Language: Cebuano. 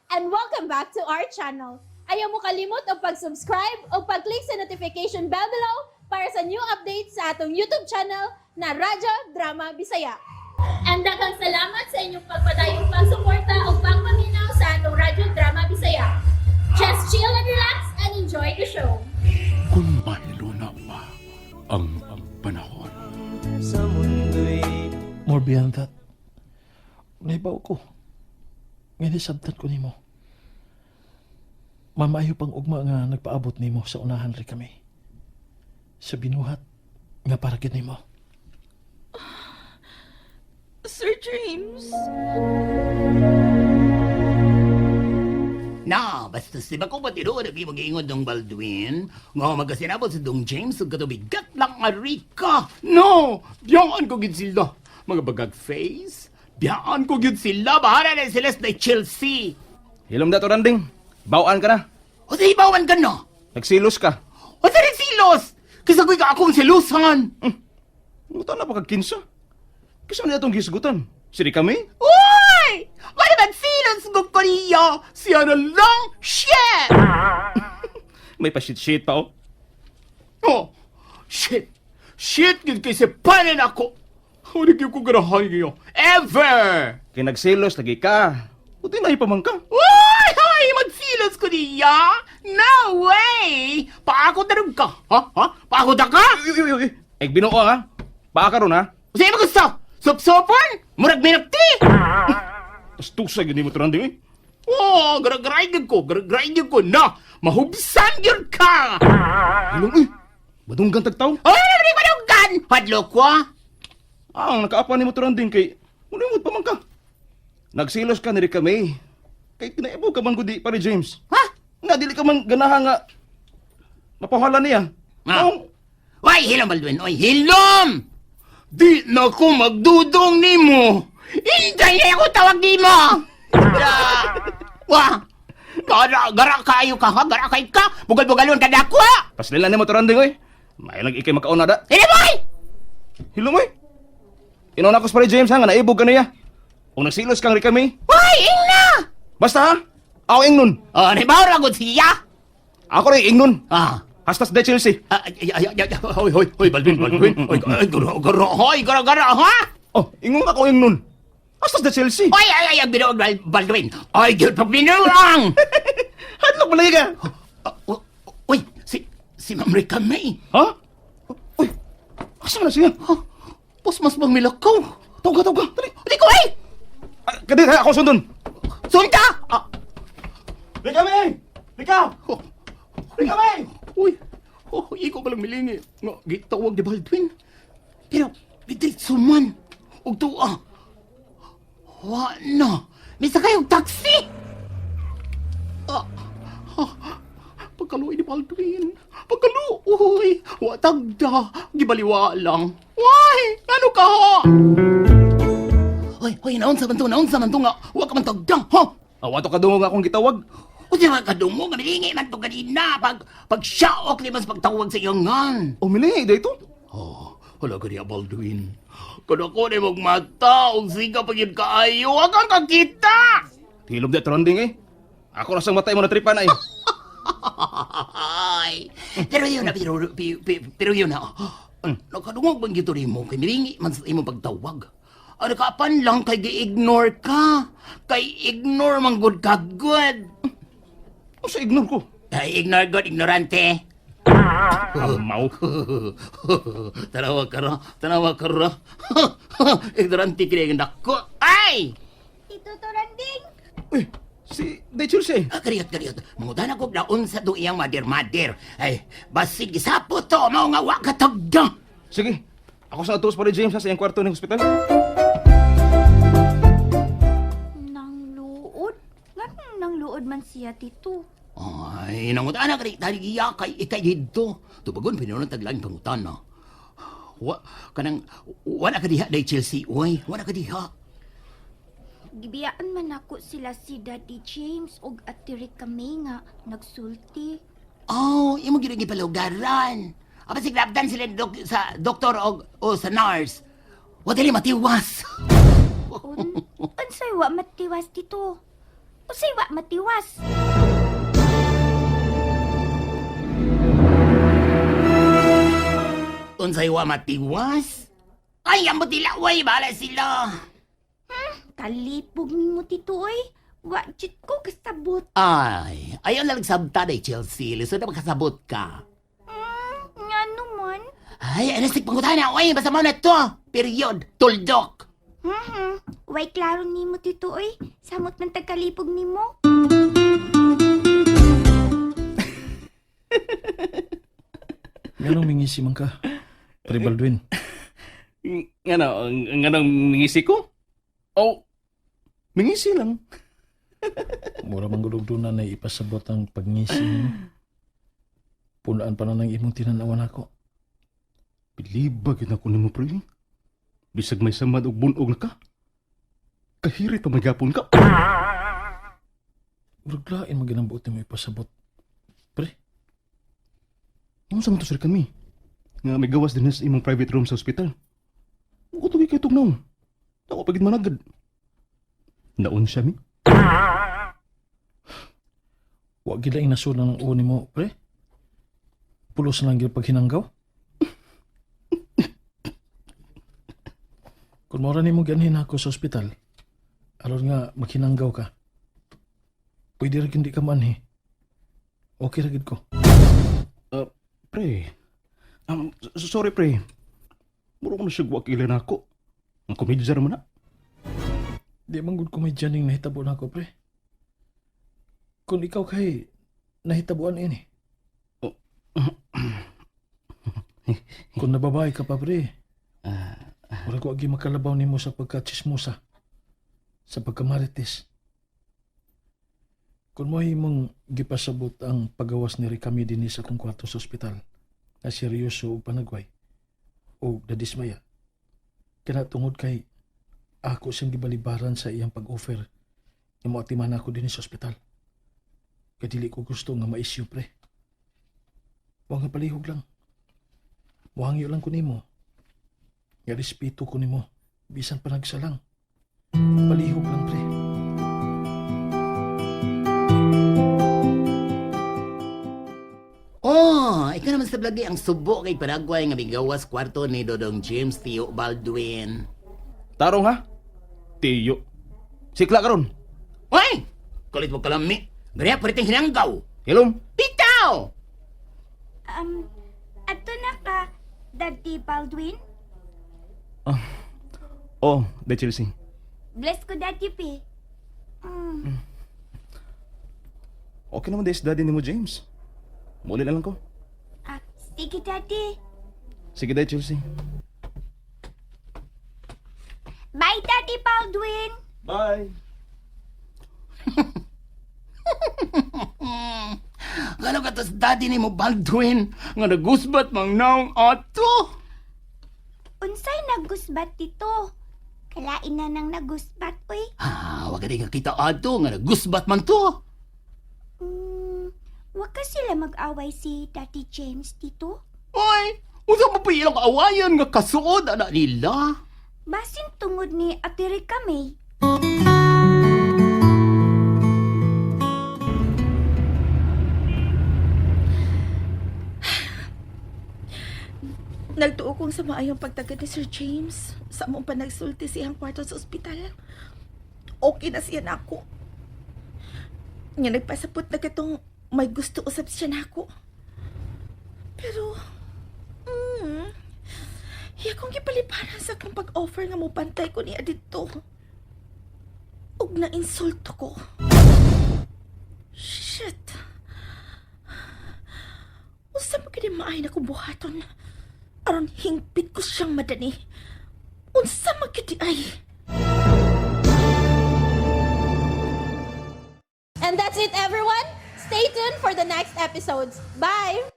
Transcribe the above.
And welcome back to our channel. Ayaw mo kalimot og pag-subscribe o pag-click sa notification bell below para sa new updates sa atong YouTube channel na Radyo Drama Bisaya. And daghang salamat sa inyong pagpadayong pagsuporta o pagpaminaw sa atong Radyo Drama Bisaya. Just chill and relax and enjoy the show. Kung mahiluna pa ang panahon. Sa mundo'y More beyond that, nahibaw ko. Nga nisabtan ko nimo. Mamaayo pang ugma nga nagpaabot nimo sa unahan rin kami. Sa binuhat nga para gid nimo. Sir James. Na, basta si ba ko ba tinuod ang mag-iingon dong Baldwin? Nga magkasinabot si Dong James ug katubigat lang nga Rika. No, biyaan ko gid sila. Mga bagag face. Biyaan ko gid sila. Bahala na sila sa Chelsea. Hilom da to, Randing. Bawaan ka na. O sa ibawan ka na. Nagsilos ka. O sa rin silos. Kisa ko'y ka akong silusan. Ngutan na pa kag kinsa. Kisa man atong gisgutan. Siri kami? Uy! Wala man silos ko kaniya. Siya na lang. Shit! May pa shit-shit pa oh. Oh, shit. Shit, gid kay sa panin ako. Wala gyud ko ganahan niyo. Ever! Kay nagsilos lagi ka. Uti na pa man ka. Uy! Ay, magsilos ko niya! No way! Paako na rin ka! Ha? Ha? Paako na ka? Uy, uy, uy, uy. Ay binuo ha. Paa ka ron ha. Sa'yo mo gusto? Sup-supon? Murag minakti! Tas tusay gid nimo to, Randing eh. Oh, garagray ko, garagray ko na! Mahubsan yun ka! Hilom uy. Badunggan tagtaw. Ay, ano ba madunggan? Hadlok ko ah! Ah, ang nakaapan nimo to, Randing, kay mulimot pa man ka. Nagsilos ka niri kami. Kay kinaibo ka man gudi pare James. Ha? Nga dili ka man ganahan nga mapahala niya. Ah. Ang Uy, hilom, Baldwin! Uy, hilom! Di na ko magdudong nimo! Inday na ako tawag nimo! Wah! Gara, gara kayo ka, ha? Gara kayo ka! Bugal-bugalon ka na ako, ha? Paslila nimo to, Randing oy. May lang ikay makauna da. Hindi boy! Hilom oy. Inaw na ko sa pare James ha nga naibog ka niya. Kung nagsilos kang kami, Uy, ingna! basta ha. Ako ingnon. Oh, ni ba ra siya? Ako rin ingnon. Ah. Hastas de Chelsea. Ah, ay, ay, ay, ay, hoy, hoy, hoy, Baldwin, Baldwin. Hoy, ay, gara, gara, hoy, gara, gara, ha? Oh, ingon ako ingnon. Hastas de Chelsea. Hoy, ay, ay, ang binuog, Baldwin. Ay, gyud pag binuang! Hadlok balay ka. Ah, uy, si Ma'am Rica May. Ha? Uy. Asa man na siya? Ha? Pos mas bang milakaw? Tawag ka, tawag ka. Dali. Hindi ko, ay! Ah, Kadi, ha, ako sundon. Sunda! Ah, Rika May! Rika! oh, Rika May! uy, oh, ikaw palang milingi. Nga, gitawag ni Baldwin. Pero, diretso man. Og tuwa. Wa na. Misa kayo taxi! Ah, ah, pagkaluoy ni Baldwin. Pagkaluoy. Wa tagda. Gibaliwa lang. Why? Ano ka ha? Hoy, hoy, naon sa man to, naon sa man to nga. Wa ka man tagda, ha? Awa to kadungog akong gitawag. Unya nga kadungog, nga milingi man to ganina. Pag siya ok limas pagtawag sa iyong ngan. Oh, milingi dito. Oh, wala ka niya, Baldwin. Kada ko ni magmata, og siga pag yun kaayo, akang kakita! Hilom de trending eh. Ako na sang matay mo na tripan ay. Ay, pero yun na, pero, pero, pero yun na. Nakadungog bang gito mo, kay milingi man sa imong pagtawag. Ano ka pan lang kay gi-ignore ka. Kay ignore man good ka good. Ano sa ignore ko? Ay, ignore good, ignorante. Amaw. Tanawa ka ra, tanawa ka ra. Ignorante kini ang dako. Ay! Tito Toranding! Uy, si De Chelsea. Ah, kariyot, kariyot. Mangutan ako naon sa do iyang mader-mader. Ay, basig isapo to, mao nga wa ka tagda. Sige. Ako sa atos pare James ha, sa iyang kwarto ng ospital. Nang luod? Nga nang luod man siya, Tito. Ay, nangutan na kari tali iya kay ikay didto. Tubagon pinuno taglaing pangutana. Wa kanang wala ka diha day Chelsea, oy, wala ka diha. Gibiyaan man ako sila si Daddy James og Ate Rica May nga nagsulti. Oh, imo gyud gipalugaran. Apa sig labdan sila sa doktor og o sa nurse. Wa dili matiwas. Unsay wa matiwas, Tito? Usay wa matiwas. Unsay wa matiwas? Ay, ang dilaway, bahala sila. Kalipog nimo tito oy. Wa jud ko kasabot. Ay, ayaw na nagsabta day, Chelsea. Lisod na makasabot ka. Ngano man? Ay, ano sig pangutana, oy, basta mao na to. Period. Tuldok. Way klaro nimo tito oy. Samot man tagkalipog nimo. Nganong mingisi man ka? Pre Baldwin. Nga na, nga nang mingisi ko? Oh, mingisi lang. Mura man gud og duna na ipasabot ang pagngisi nimo. Punaan pa na ng imong tinanawan ako. Bilibag yun ako nimo, pre. Bisag may samad og bunog na ka. Kahirit pa magyapon ka. Murag lain man ginang buot nimo ipasabot. Pre, Ano sa to sir kami? Nga may gawas din sa imong private room sa ospital. Muko tugi kay tugnaw. Ako pagid managad. Naon siya mi? wa gid laing nasunan ang uo nimo, pre. Pulos na lang gyud paghinanggaw. Kung mora nimo ganhin ako sa ospital, aron nga maghinanggaw ka. Pwede ra gyud di ka manhi. Okay ra gyud ko. Pre. Sorry pre. Muro ko na siya wa kila nako. Ang komedya ra man na. Di man gud komedya ning nahitabo nako, pre. Kung ikaw kay nahitabuan ini. Oh. Kung nababay ka pa, pre. Murag wa gyud makalabaw nimo sa pagkachismosa, sa pagkamarites. Kung mo imong gipasabot ang pagawas ni Ricami dinhi sa akong kwarto sa ospital, na seryoso og panagway o nadismaya. Kana tungod kay ako siyang gibalibaran sa iyang pag-offer nga moatiman ako dinhi sa ospital. Kay dili ko gusto nga ma-issue, pre. Wa nga palihog lang. Muhangyo lang ko nimo. Nga respeto ko nimo bisan pa nagsalang. Palihog lang, pre. Oh, ikaw naman sa blagi ang subo kay Paraguay nga migawas kwarto ni Dodong James Theo Baldwin. Tarong ha? Tiyo. Sikla karon. Oy! Kulit mo kalami. Gaya pwede hinanggaw. Hilom. Bitaw! Ato na ka, Daddy Baldwin. Oh, de Chelsea. Bless ko Daddy P. Okay naman des daddy nimo James. Muli na lang ko. Ah, sige Daddy. Sige day Chelsea. Bye Daddy Baldwin. Bye. Gano ka tas daddy ni mo Baldwin nga nagusbat mang naong ato. Unsay nagusbat tito? Kalain na nang nagusbat oy. Ah, wag ka kita ato nga nagusbat man to. Wag ka sila mag-away si Daddy James tito. Oy, unsa pa pa ilang awayan nga kasuod ana nila? Basin tungod ni Ate Rica May. Nagtuo kong sa maayong pagtagad ni Sir James sa among panagsulti sa iyang kwarto sa ospital. Okay na siya nako. Nga nagpasapot na katong may gusto usap siya nako. Pero, iya kong gipaliparan sa akong pag-offer nga mobantay ko niya didto. Ug na-insulto ko. Shit. Unsa man gid maay na kong buhaton? Aron hingpit ko siyang madani. Unsa man gyud di ay? And that's it, everyone. Stay tuned for the next episodes. Bye!